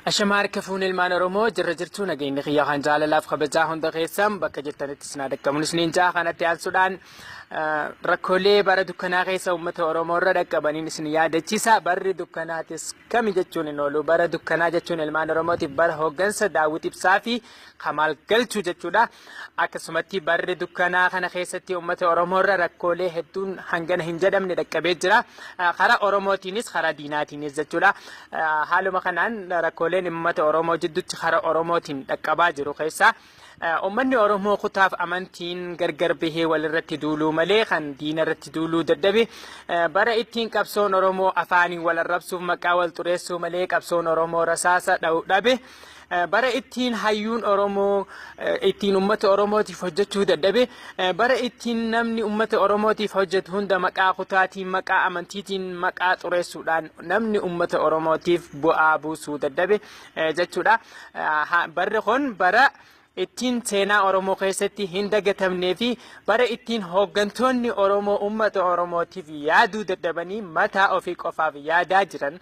Ashamaa harka fuune ilmaan Oromoo jirra jirtuu nageenyi kiyya kan jaalalaaf kabajaa hunda keessan bakka jirtanitti isin haa dhaqqabuun isiniin ja'a kanatti aansuudhaan rakkoolee bara dukkanaa keessa uummata Oromoo irra dhaqqabaniin isin yaadachiisa. Barri dukkanaatis kami jechuun hin oolu. Bara dukkanaa jechuun ilmaan Oromootiif bara hooggansa Daawwit Ibsaa fi Kamaal Galchuu jechuudha. Akkasumatti barri dukkanaa kana keessatti uummata Oromoo irra rakkoolee hedduun hangana hin jedhamne dhaqqabee jira. Karaa Oromootiinis karaa diinaatiinis jechuudha. Haaluma kanaan rakkooleen uummata Oromoo jidduutti karaa Oromootiin dhaqqabaa jiru keessaa uummanni Oromoo kutaaf amantiin gargar bahee walirratti duuluu malee kan diina irratti duuluu dadhabe bara ittiin qabsoon Oromoo afaaniin wal arrabsuuf maqaa wal xureessuu malee qabsoon Oromoo rasaasa dha'u dhabe. Bara ittiin hayyuun Oromoo ittiin uummata Oromootiif hojjechuu dadhabe, bara ittiin namni uummata Oromootiif hojjetu hunda maqaa kutaatiin, maqaa amantiitiin, maqaa xureessuudhaan namni uummata Oromootiif bu'aa buusuu dadhabe jechuudha. Barri kun bara ittiin seenaa Oromoo keessatti hin dagatamnee fi bara ittiin hooggantoonni Oromoo uummata Oromootiif yaaduu dadhabanii mataa ofii qofaaf yaadaa jiran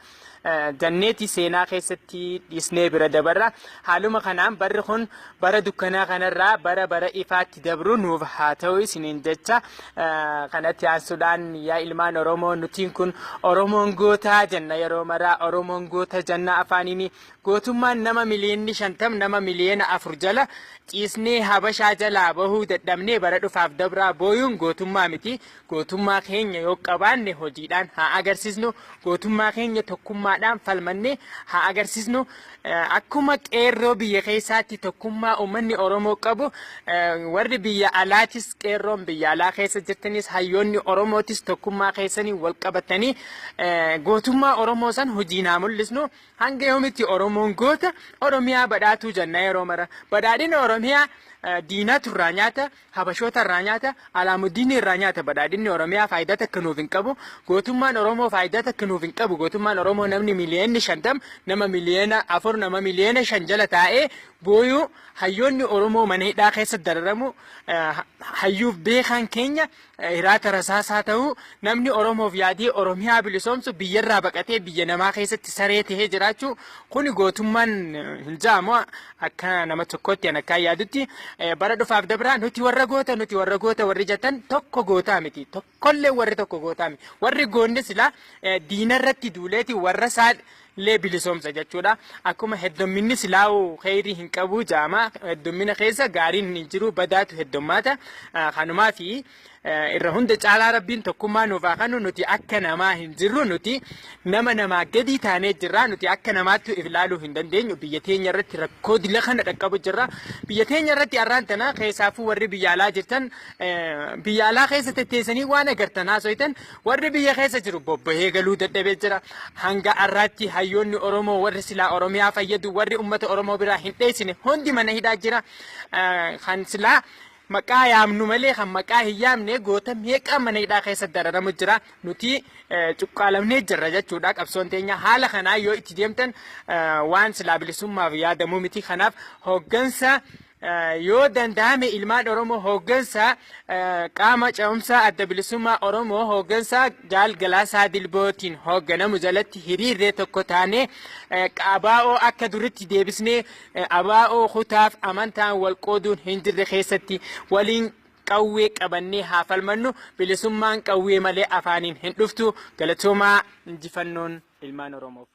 janneeti seenaa keessatti dhiisnee bira dabarra. Haaluma kanaan barri kun bara dukkanaa kanarraa bara bara ifaatti dabru nuuf haa ta'u isiniin jecha kanatti aansuudhaan yaa ilmaan Oromoo nutiin kun Oromoon gootaa jenna yeroo maraa Oromoon goota jenna afaaniin gootummaan nama miliyoonni 50 nama miliyoona 4 jala ciisnee Habashaa jalaa bahuu dadhabnee bara dhufaaf dabraa booyuun gootummaa miti. Gootummaa keenya yoo qabaanne hojiidhaan haa agarsiisnu. Gootummaa keenya tokkummaadhaan falmannee haa agarsiisnu. Akkuma qeerroo biyya keessaatti tokkummaa uummanni Oromoo qabu warri biyya alaatis qeerroon biyya alaa keessa jirtanis hayyoonni Oromootis tokkummaa keessanii wal qabatanii gootummaa Oromoo san hojiin haa mul'isnu. Hanga yoomitti Oromoon goota Oromiyaa badhaatuu jenna yeroo mara. Badhaadhina Oromiyaa diinatu irraa nyaata, Habashoota irraa nyaata, Alaamuddiinii irraa nyaata. Badhaadhinni Oromiyaa faayidaa takka nuuf hin qabu. Gootummaan Oromoo faayidaa takka nuuf hin qabu. Gootummaan Oromoo namni miliyoonni 50 nama miliyoona 4 nama miliyoona 5 jala taa'ee booyuu hayyoonni Oromoo mana hidhaa keessa dararamu hayyuuf beekaan keenya hiraata rasaasaa ta'uu namni Oromoof yaadee Oromiyaa bilisoomsu biyyarraa baqatee biyya namaa keessatti saree tahee jiraachuu kuni gootummaan hin ja'amu akka nama tokkootti an akkaan yaadutti bara dhufaaf dabraa nuti warra goota nuti warra goota warri jettan tokko gootaa miti tokkollee warri tokko gootaa miti warri goonni silaa diinarratti duuleeti warra isaa illee bilisoomsa jechuudha. Akkuma heddomminni silaa'u kheyrii hin qabu jaama. Heddommina keessa gaariin hin jiru badaatu heddommaata. Kanumaa fi irra hunda caalaa Rabbiin tokkummaa nuuf haa kennu nuti akka namaa hin jirru nuti nama namaa gadii taanee jirra nuti akka namaatti if ilaaluu hin dandeenyu biyya teenya irratti rakkoo dila kana dhaqqabu jirra biyya teenya irratti arraan tana keessaafuu warri biyya alaa jirtan biyya alaa keessa tetteessanii waan agartan haasoytan Warri biyya keessa jiru bobbahee galuu dadhabee jira. Hanga har'aatti hayyoonni Oromoo warri silaa Oromiyaa fayyadu warri uummata Oromoo biraa hin dheessine hundi mana hidhaa jira. Kan silaa maqaa yaamnu malee kan maqaa hin yaamne goota meeqa mana hidhaa keessa dararamu jira. Nuti cuqqaalamnee jirra jechuudha qabsoon teenya. Haala kanaa yoo itti deemtan waan silaa bilisummaaf yaadamu miti. Kanaaf hooggansa Yoo danda'ame ilmaan Oromoo hooggansa qaama ce'umsaa Adda Bilisummaa Oromoo hooggansa Jaal Galaasaa Dilbootiin hoogganamu jalatti hiriirree tokko taanee ABO akka duritti deebisnee ABO kutaaf amantaan wal qooduun hin jirre keessatti waliin qawwee qabannee haa falmannu. Bilisummaan qawwee malee afaaniin hin dhuftu. Galatoomaa injifannoon ilmaan Oromoof.